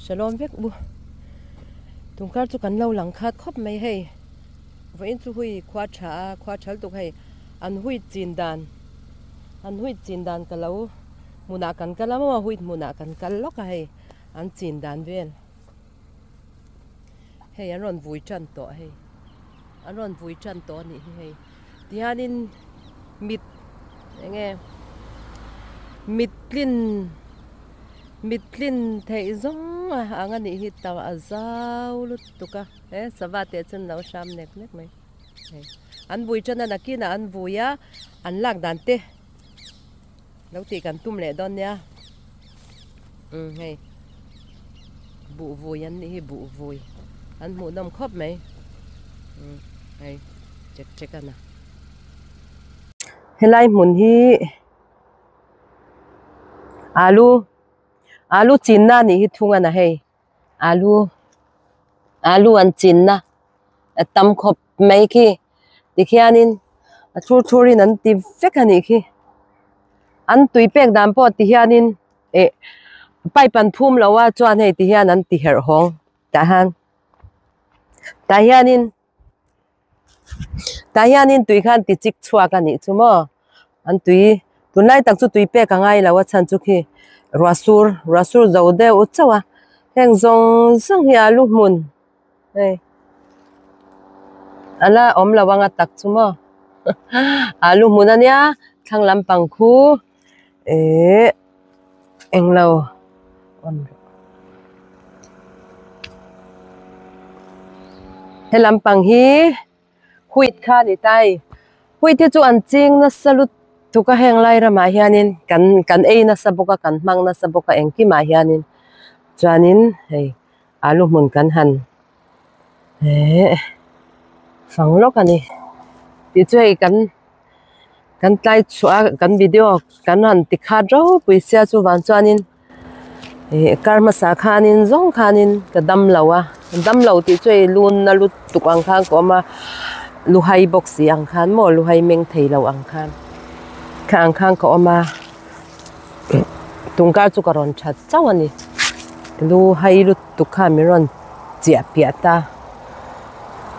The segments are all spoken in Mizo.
Shalom vek u. Tungkar chu kan lo lang khat khawp mai hei. Vawiin chu hui khua tha a, khua thal tuk hei. An hui chin dan, an hui chin dan ka lo hmunah kan kal a maw, hui hmunah kan kal lawk a hei. An chin dan vel. Hei an rawn vui tan tawh hei. An rawn vui tan tawh a nih hi hei. Tihianin mit eng nge mit tlin mit tlin theih zawng a ang a nih hi ta a zau lutuk a he sava te chuan lo hram nek nek mai hei an vui tan a nakinah an vui a an lak dan te lo tih kan tum leh dawn nia umm hei buh vui an nih hi buh vui an hmuh nawm khawp mai umm hei chek chek a na. Helai hmun hi alu alu chinna a nih hi thung a na hei alu alu an chinna a tam khawp mai khi tikhianin a thlur thlurin an ti vek a nih khi an tui pek dan pawh tihianin eh pipe an phum lo a chuan hei tihian an ti herh hawng tah hian tah hianin. Tah hianin tui khan ti chik chhuak a nih chu maw an tui tunlai tak chu tui pek a ngai lo a chhan chu khi ruah sur ruah sur zo deuh chauh a heng zawng zawng hi a lu hmun hei a la awm lo ang a tak chu maw alu hmun a nia thlang lampang khu ehh englo He lampang hi wheat kha a ni ta hei wheat hi chu an ching nasa lutuk a heng lai ramah hianin kan kan ei nasa bawk a kan hmang nasa bawk a engkimah hianin chuanin hei alu hmun kan han ehh fang lawk a ni tih chu hei kan. Kan tlai chhuah a kan video kan han ti khat ropui sia chuvang chuanin ih kar hmasa khanin zawng khanin ka dam lo a dam lo tih chu hei lu na lutuk ang khan ka awm a luhai bawk si ang khan maw luhai meng thei lo ang khan kha ang khan ka awm a tungkar chu ka rawn that chauh a ni luhai lutuk khan min rawn chiah piah ta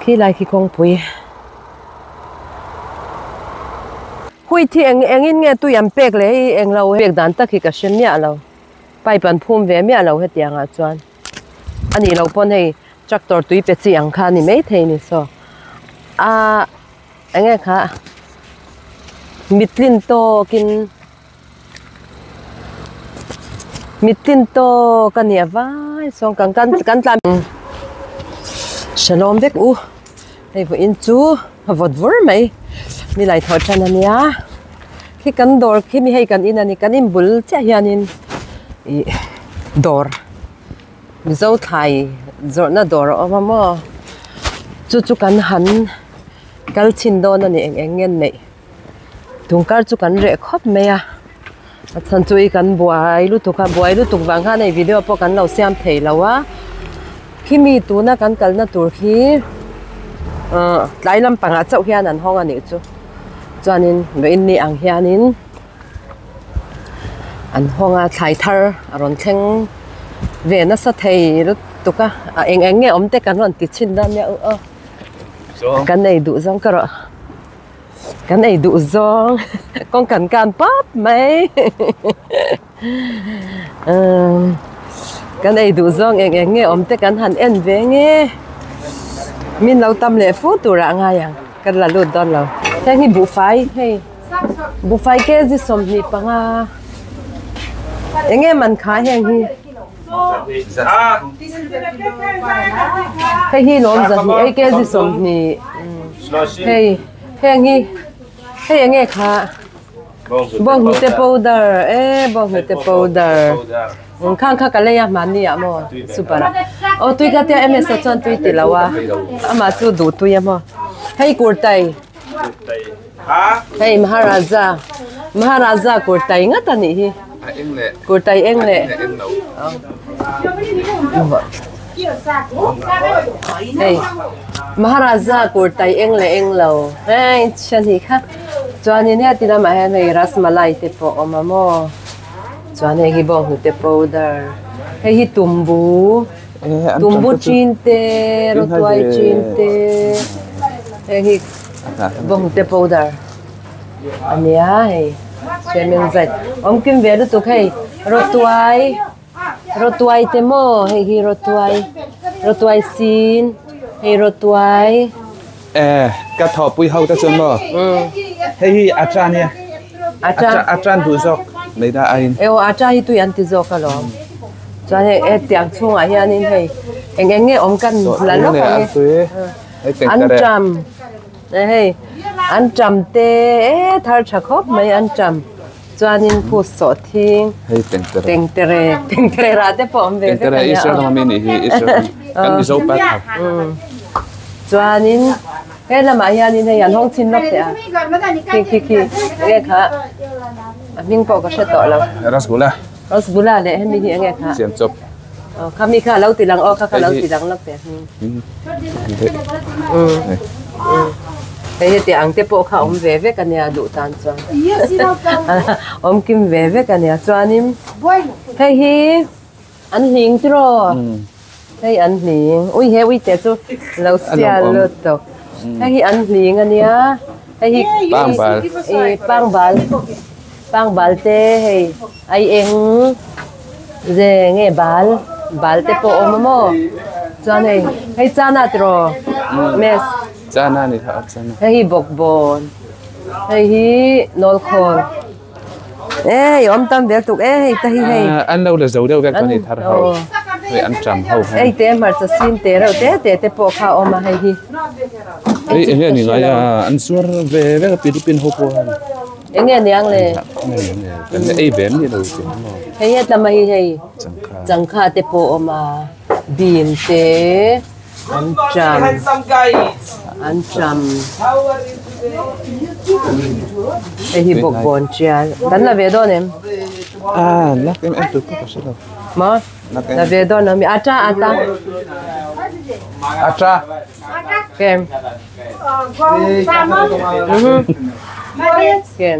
khilai khi kawngpui. Hui thi eng engin nge tui an pek leh hei englo pek dan tak hi ka hre miah lo pipe an phum ve miah lo hetiang ah chuan a nih loh pawn hei tractor tui pe chi ang kha a ni maithei ni saw ah enge kha mitlin tawkin mitlin tawk a nih a vai sawn kan kan kan tlan shalom vek u hei vawiin chu a vawt vur mai mi lai thawh tan a nia khi kan dawr khi mi hei kan in a ni kan in bul chiah hianin ih dawr mizo thlai zawrhna dawr a awm a maw chu chu kan han kal chhin dawn a ni eng eng nge neih. Tungkar chu kan reh khawp mai a a chhan chu i kan buai lutuk a buai lutuk vang khan hei video pawh kan lo siam thei lo a khimi tuna kan kalna tur khi ahh tlai lampangah chauh hian an hawng a nih chu chuanin vawiin ni ang hianin an hawng a thlai thar a rawn thleng ve nasa thei lutuk a a eng eng nge awm te kan rawn ti chhin dawn nia u aw kan ei duh zawng ka rawh. Kan ei duh zawng kawng kan kan pap mai kan ei duh zawng eng eng nge awm te kan han en ve nge min lo tam leh fu turah a ngai ang kan la lut dawn lo heng hi buhfai hei buhfai kg 25 eng nge man kha heng hi hei hi lawm zahnih hei kg 20. Hei heng hi hei eng nge kha bawnghnute powder e bawnghnute powder khang kha ka lei a hmanni ah maw super ah aw tui ka tia ms ah chuan tui ti lo a amah chu duh tui a maw hei kurtai hei maharaja maharaja kurtai ngat a nih hi kurtai eng leh Hei Maharaja kurtai eng leh eng lo hei chhia hnih kha chuanin heti lamah hian hei rasmalai te pawh a awm a maw chuan hei hi bawnghnute powder. Hei hi tumbu tumbu chin te rawtuai chin te heng hi bawngte powder a nia hei swimming zet awm kim ve lutuk hei rawtuai rawtuai te maw hei hi rawtuai rawtuai sin hei rawtuai. E ka thawhpui ho te chuan maw hei hi a cha nia a chan duh zawk mai da aiin. Ew a cha hi tui an ti zawk alawm chuan hei hetiang chhungah hianin hei eng eng nge awm kan la lawk ang e an ṭam hei an ṭam te e thar ṭha khawp mai an ṭam chuanin phus sawh thing hei tengtere tengtere tengtere rah te pawh awm ve vek tengtere Israel ram ami nih hi Israel kan Mizo pa thar chuanin he lamah hianin hei an hawng chhin lawk teh a khi khi khi enge kha a hming pawh ka hre tawh lo rasgula rasgula leh hemi hi enge kha siam chawp aw kha mi kha lo ti lang aw kha kha lo ti lang lawk teh a hming Hei heti ang te pawh kha awm ve vek ania duh tan chuan awm kim ve vek ania chuanin hei hi an hling tiraw hei an hling ui he ui te chu lo sial lutuk hei hi an hling ania hei hi pangbal pangbal pangbal te hei ai eng ze nge bal bal te pawh awm a maw chuan hei hei chana tiraw mess chana ni kha chana hei hi bawkbawn hei hi nawlkhawl e hei awm tam vel tuk e hei ta hi hei an lo la zo deuh vek tawh ni thar ho hei an ṭam ho hei te hmarcha sin te reuh te te te pawh kha a awm a hei hi hei enge ni ngai a an zuar ve vek a Philippine ho pawh hian Enge niang le? Kan ei ve mi lo ti maw? Hei he tlama hi hei changkha te pawh awm a, bean te an ṭam an ṭam hei hi bawkbawn ṭial kan la ve dawn em? Ah lak em em tur pawh ka hre lo. Maw? La ve dawn ami ata ata. Ata. Kem. Kem.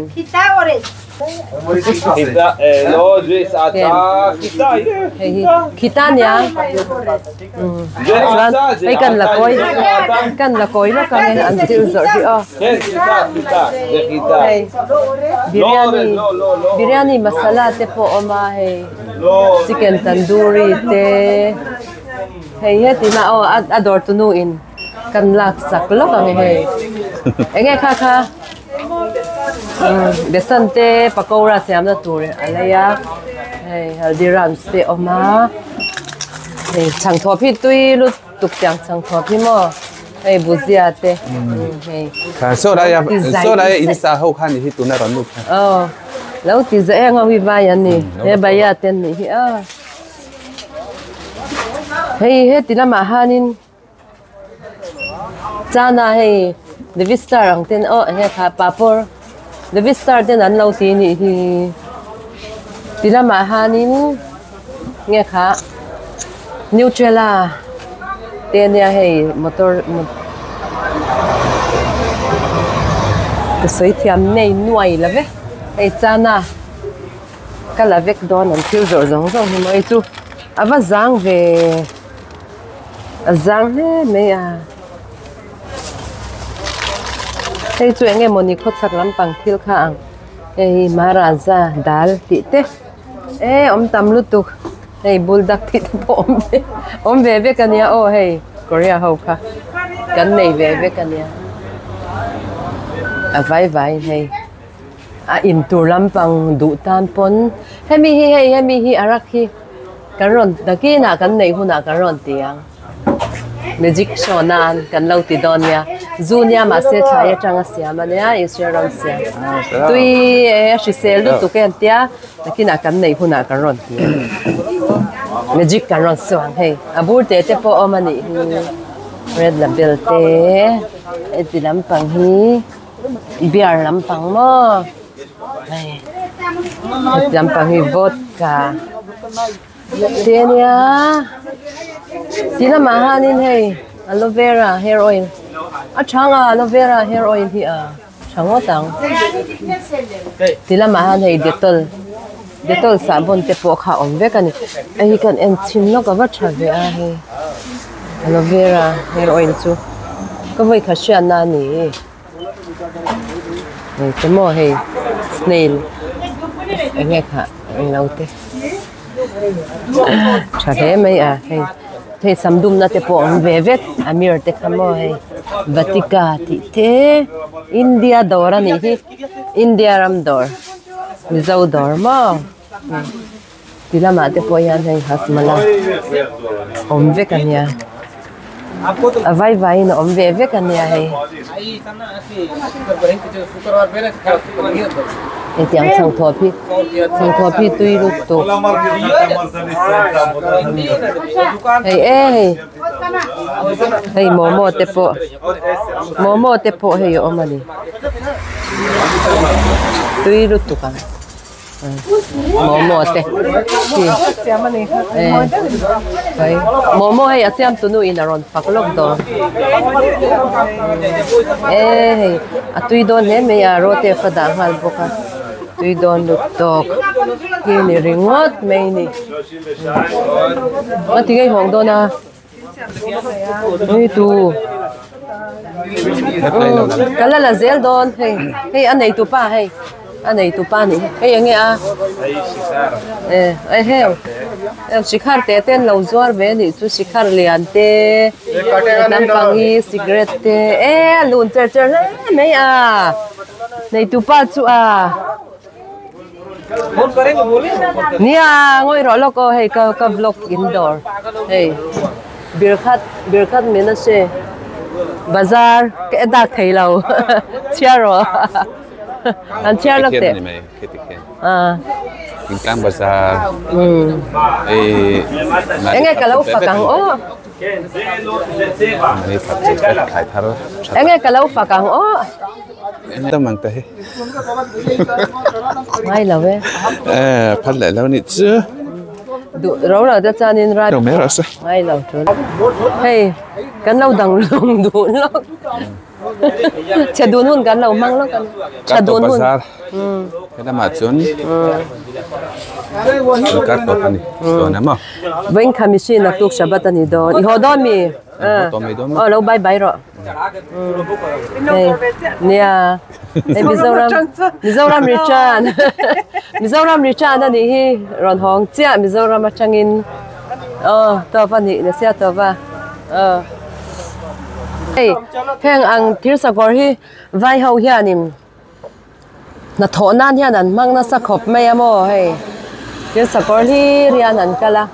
Hei hi khita nia. Chuan hei kan la kawi kan la kawi lawk ang e an thil zawrh hi aw. Hei biryani biryani masala te pawh a awm a hei chicken tandoori te. Hei heti na aw a dawr tu nu in kan lak sak lawk ang e hei enge kha kha besan te pakora siam na tur a lei a hei haldirams te a awm a hei chhangthawp hi tui lutuk tiang chhangthawp hi maw hei bhujia te hei saw lai a saw lai a in sa ho kha ni hi tuna rawn lut kha aw lo ti zah eng a wi vai an ni he bhaiya te an nih hi a. Hei heti lamah hianin chana hei the star ang ten aw enge kha papawr the star ten an lo ti anih hi ti lamah hianin nge kha nutella te ania hei motor ka sawi thiam nei nuai lo ve hei chana. Ka la vek dawn an thil zawrh zawng zawng hi maw hei chu a va zang ve a zang hle mai a hei chu eng emawni khawchhak lampang thil kha ang hei hi maharaja dal tih te e awm tam lutuk hei buldak tih te pawh awm ve awm ve vek ania aw hei korea ho kha kan nei ve vek ania a vai vaiin hei. A in tur lampang duh tan pawn hemi hi hei hemi hi a rak hi kan rawn nakinah kan neih hunah kan rawn ti ang magic show nan kan lo ti dawn nia zu nia mahse thlai atanga siam ania Israel ram siam tui e a hrisel lutuk e an tia nakinah kan neih hunah kan rawn ti ang magic kan rawn sawi ang hei a bur te te pawh awm a nih hi red label te heti lampang hi. Beer lampang maw hei heti lampang hi vodka te ania ti lamah hianin hei aloe vera hair oil a chhang a aloe vera hair oil hi a tha ngawt ang ti lamah hian hei dettol. Dettol sahbawn te pawh kha a awm vek a ni. Hei hi kan en chhin lawk a va tha ve a hei aloe vera hair oil chu ka vawi khat hriatna a ni. Hei te maw hei snail eng nge kha englo te tha hle mai a hei hei sam dumna te pawh a awm ve vek amir te kha maw hei vatika tih te India dawr a nih hi India ram dawr Mizo dawr maw ti lamah te pawh hian hei hasmala awm vek a nia a vai vaiin a awm ve vek a nia hei hetiang chhangthawp hi chhangthawp hi tui lutuk hei e hei hei momo te pawh momo te pawh hei a awm a ni tui lutuk ang. Momo te hi momo hei a siam tunu in a rawn fak lawk dawn e hei a tui dawn hle mai a rote fa dah nghal bawk a tui dawn lut tawk hi ni ringawt mai ni a ti ngei hawng dawn a. Ni tu ka la la zel dawn hei hei a nei tupa hei a nei tupa ni hei enge a e e heu heu sikhar te ten lo zuar ve ni chu sikhar lian te lampang hi cigarette te e a lun cher cher hle mai a nei tupa chu a. Nia ngawi rawh lawk aw hei ka ka vlog in dawr hei birkhat birkhat min a hre bazar ka e dak thei lo chhiar rawh an chhiar lawk teh Thingtlang bazar enge ka lo fak ang aw enge ka lo fak ang aw. Tam ang ta hi. Ngai lo e. Eh, phat leh lo ni chu. Du ro lo te chuan in rat. Ro mai rawh se. Ngai lo chu. Hei, kan lo dang lung dun lawk. Chhe dun hun kan lo hmang lawk ani. Chhe dun hun. Bazar. Helamah chuan kar tawp ani. Chuan emaw. Vawiin kha machine a tuk Shabbat ani dawn. I haw dawn mi? Aw lo bye bye rawh. Hei nia hei Mizoram Mizoram return Mizoram return a nih hi rawn hawng chiah Mizoram atangin aw tawp a nih nasa tawp a aw hei heng ang thir sakawr hi vai ho hianin hnathawh nan hian an hmang nasa khawp mai a maw hei thir sakawr hlir hian an kal a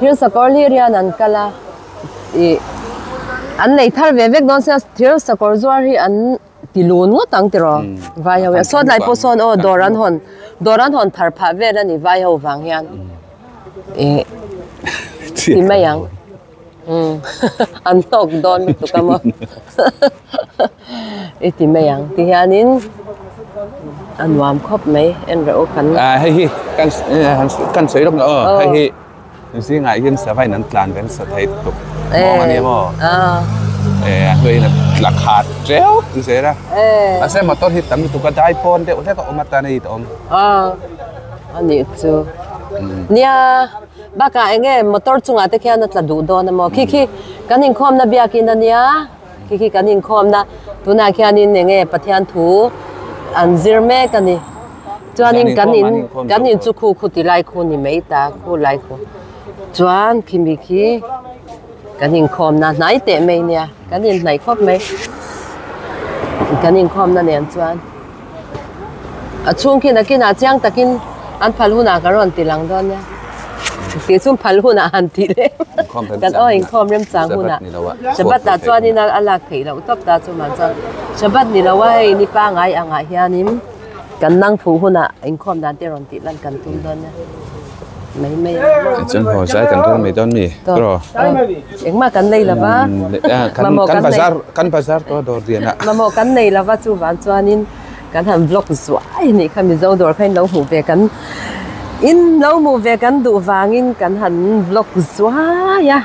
thir sakawr hlir hian an kal a ih an nei thar ve vek dawn sia thir sakawr zuar hi an ti lun ngawt ang tiraw vai ho hian sawt lai pawh sawn aw dawr an hawn dawr an hawn thar phah vel a ni vai ho vang hian ih ti mai ang. An hlawk dawn lutuk a maw i ti mai ang ti hianin a nuam khawp mai en reuh u kan Ah hei hi kan kan sawi lawk na aw hei hi zingah hian sava in an tlan ve nasa thei tuk mawng a nia maw eh a hnuaiin a tla khat teuh zel a mahse motor hi tam lutuk a dai pawn deuh hlek a awm atan a it a awm a nih chu nia. Bakah eng nge motor chungah te khian a tla duh dawn a maw? Khi khi kan inkhawmna biakin a nia, khi khi kan inkhawmna tunah khianin eng nge Pathian thu an zir mek a ni. Chuanin kan in kan in chu khu khu ti lai khu ni mai ta khu lai khu. Chuan khimi khi kan inkhawmna hnai teh mai nia, kan inhnaih khawp mai kan inkhawmna nen chuan. A chhung khi nakinah chiang takin an phal hunah ka rawn ti lang dawn nia. Tih chu phal hunah han tih leh kan aw inkhawm remchang hunah Shabbat ah chuanin a lak theih loh tawp ta chu mah chuan Shabbat ni lo a hei ni pangai angah hianin kan nang phuh hunah inkhawm dan te rawn tih lan kan tum dawn nia. Mai mai a. Chuan haw zai kan rel mai dawn mi? Tawh. Engmah kan nei lo va. Mamawh kan nei. Kan bazar tawh dawr lian ah. Mamawh kan nei lo va chuvang chuanin kan han vlog zuai anih kha Mizo dawr kha in lo hmuh ve kan in lo hmuh ve kan duh vangin kan han vlog zuai a.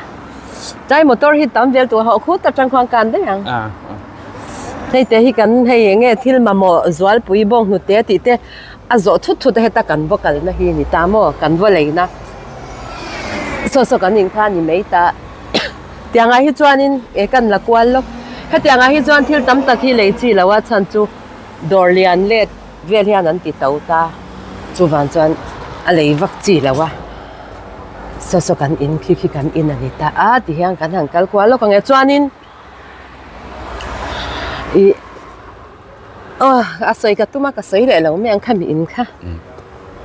Tlai motor hi tam vel tur hauh khut atang khuan kan daih ang. Hei te hi kan hei eng nge thil mamawh zualpui bawnghnute tih te. A zawh thut thut a heta kan va kalna hi ni ta maw kan va leina saw saw kan in kha a ni mai ta tiangah hi chuanin e kan la kual lawk hetiangah hi chuan thil tam tak hi lei chi lo a chhan chu dawr lian let vel hian an ti to ta chuvang chuan a lei vak chi lo a saw saw kan in khi khi kan in a ni ta a ti hian kan han kal kual lawk ang e chuanin ih. Aw a sawi ka tum a ka sawi leh lo mai ang khami in kha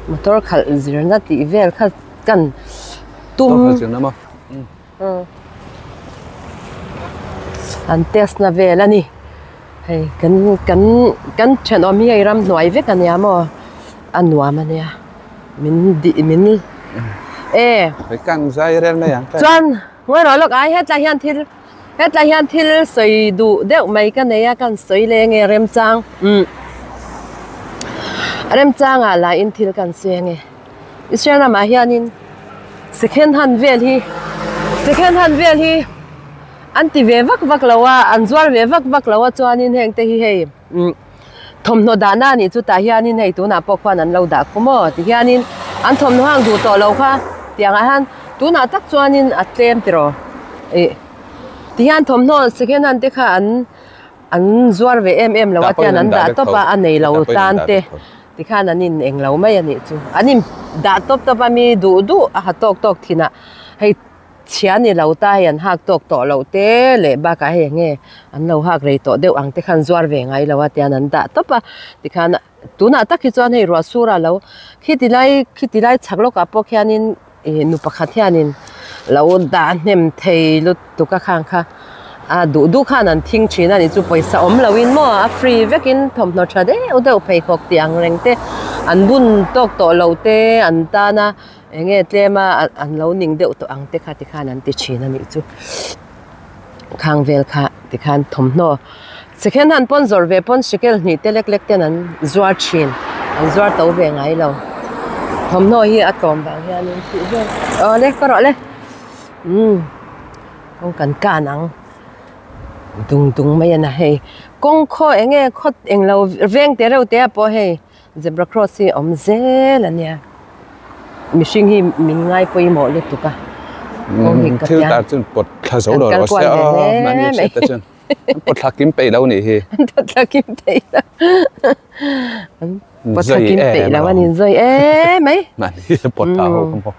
motor khalh zirna tih vel kha kan tum Motor khalh zirna maw an test na vel a ni hei kan kan kan thenawm hi hei ramhnuai vek a nia maw a nuam a nia min dih min e Hei kan zai rel mai ang chuan ngawi rawh lawk ai hetlai hian thil Hetlai hian thil sawi duh deuh mai ka nei a, kan sawi leng e remchang umm remchangah lahin thil kan sawi ange. Israel ramah hianin second hand vel hi second hand vel hi an ti ve vak vak lo a, an zuar ve vak vak lo a chuanin heng te hi hei umm thawmhnaw dahna a nih chu tah hianin hei tunah pawh khuan an lo dah khum aw tihianin an thawmhnaw hang duh tawh lo kha tiangah hian tunah tak chuanin a tlem tiraw ih tihian thawmhnaw second hand te kha an an zuar ve em em lo a tian an dah tawp a a nei lo tan te tikhan an in englo mai a nih chu an in dah tawp tawp a mi duh duh a ha tawk tawk thin a hei. Chhia ni lo ta hei an hak tawk tawh loh te leh bakah hei eng nge an lo hak rei tawh deuh ang te khan zuar ve ngai lo a tian an dah tawp a tikhan tunah tak hi chuan hei ruah sur a lo khiti lai khiti lai chhak lawkah pawh khianin ih nu pakhat hianin lo dah hnem thei lutuk a khang kha a duh duh khan an thing thin a nih chu pawisa awm loin maw a free vekin thawmhnaw tha deuh deuh pheikhawk tih ang reng te an bun tawk tawh lo te an tan a. Eng nge tlem a an lo ning deuh tawh ang te kha tikhan an ti thin a nih chu. Khang vel kha tikhan thawmhnaw second hand pawn zawrh ve pawn shekel hnih te lek lek ten an zuar thin an zuar to ve ngai lo. Thawmhnaw hi a tlawm vang hianin tih vel aw le ka rawh le umm kawng kan kan ang dung dung mai a na hei kawng khaw eng nge khaw englo veng te reuh te ah pawh hei. Zebra cross hi a awm zel a nia mihring hi min ngai pawimawh lutuk a kawng hi ka Thil tar chuan pawt thla zo lo rawh se aw mahni a hriat te chuan an pawt thla kim peih lo nih hi an pawt thla kim peih lo an pawt thla kim peih lo an inzawih em mai mahni a pawt thla ho ka hmu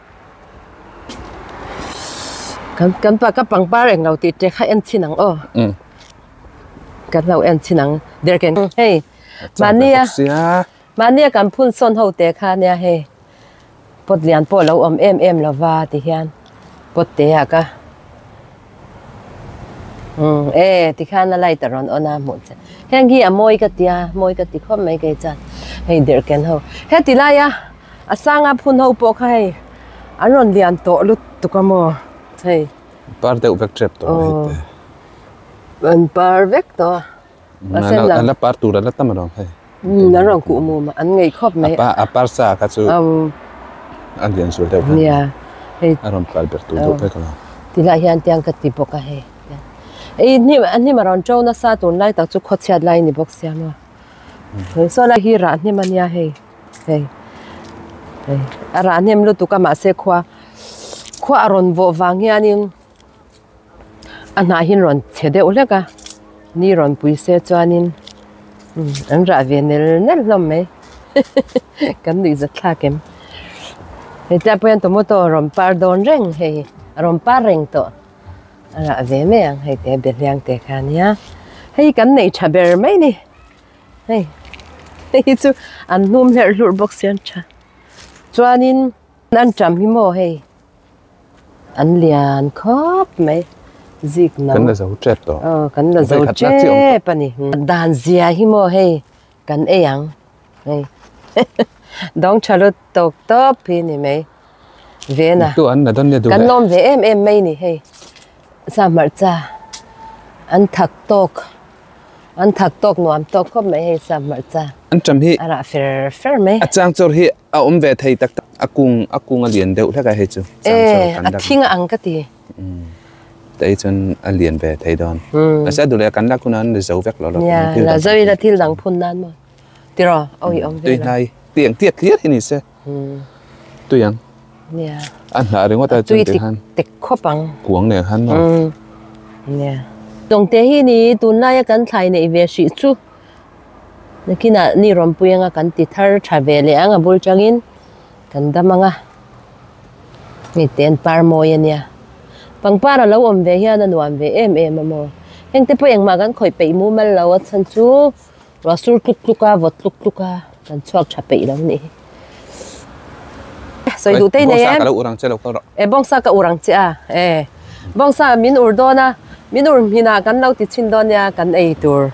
kan kan pa ka pangpar englo tih te kha en chhin ang aw kan lo en chhin ang derken hei. Mahnia mahnia kan phun sawn ho te kha nia hei pot lian pawh lo awm em em lo va ti hian pot te ah ka umm e ti khan a light a rawn on a hmuh che heng hi a mawi ka tia mawi ka ti khawp mai kei chuan hei derhken ho heti laia a sanga phun ho pawh kha hei an rawn lian tawh lutuk a maw hei par deuh vek tep tawh hei te an par vek tawh a. A la par tur a la tam alawm hei. Umm an rawn kuh mum a an ngei khawp mai. A par sa kha chu a lian zual deuh kha. Nia hei. A rawn par ber tur deuh vek alawm. Tilai hian tiang ka ti bawk a hei. Ei hnim a hnim a rawn to nasa tunlai tak chu khawchhiat lai ni bawk sia maw. Hei saw lai hi rah hnim a nia hei hei hei a rah hnem lutuk a mahse khua khua a rawn vawh vang hianin. A hnah hi rawn chhe deuh hlek a ni rawn pui se chuanin an rah ve nel nel hlawm mai kan nuih zat thlak em hei tlai pawh hian tomato a rawn par dawn reng hei a rawn par reng tawh a rah ve mai ang hei te behliang te kha ania hei kan neih tha ber mai ni hei hei hi chu an hnum hlerh hlurh bawk sia an tha chuanin an ṭam hi maw hei. An lian khawp mai zik no. Kan la zo tep tawh. Aw kan la zo tep a ni. Dan zia hi maw hei kan ei ang hei dawng tha lut tawk tawp hi ni mai vena. Tu an la dawn nia duh leh. Kan lawm ve em em mai ni hei sa hmarcha an thak tawk an thak tawk nuam tawk khawp mai hei sa hmarcha. An ṭam hi. A rah fer fer mai. A chang chawr hi A awm ve thei tak tak. A kung a kung a lian deuh hlek a hei chu. E, a thing a ang ka ti. Tei chuan a lian ve thei dawn. Mahse a duh leh kan lak hunah an la zo vek lo lo. Nia, la zo ila thil dang phun nan maw. Tiraw, awi awm ve lo. Tui hnai. Tiang tiat hlir hi ni se. Tui ang. Nia. A hnah ringawt a tui chuan tik khan. Tek khawp ang. Kuang nen khan maw. Nia. Tawngte hi ni tunlaia kan thlai neih ve hrih chu. Nakinah ni rawnpui anga kan ti thar tha ve leh ang a bul tangin kan dam anga. Hei te an par mawi a nia. Pangpar a lo awm ve hian a nuam ve em em a maw. Heng te pawh engmah kan khawih peih mumal lo a chhan chu ruah sur tluk tluk a vawt tluk tluk a kan chhuak tha peih lo nih hi. Sawi duh te nei em? Bawngsa ka lo ur ang che lo kal rawh. E bawngsa ka ur ang che a e. Bawngsa min ur dawn a min ur hminah kan lo ti chhin dawn nia kan ei tur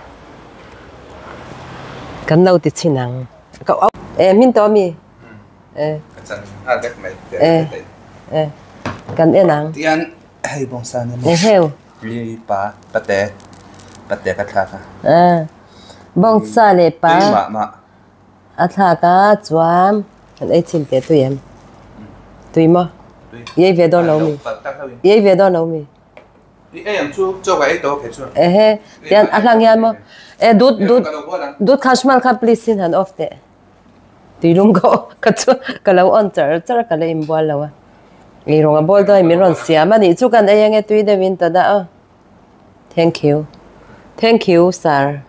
kan lo ti chhin ang. E hmin tawh ami? E. E. E. Kan en ang. Tian hei bawngsa ni maw. E heu. Li pa pate pate ka thlak a. E. Bawngsa leh pa. Tui mah mah. A thlak a chuan kan ei chhin teh tui em. Tui maw? I ei ve dawn lo mi? I ei ve dawn lo mi? I ei ang chu chaw ka ei tawh kei chuan. Ehe tian a hlang hian maw? E dut dut dut khashmal kha please in han off teh. Tuilum ka ka chu ka lo on char char ka la inbual lo a. Ei rawng a bawl dawn min rawn siam a nih chu kan ei ange tui deuhin ta dah a. Thank you. Thank you sir.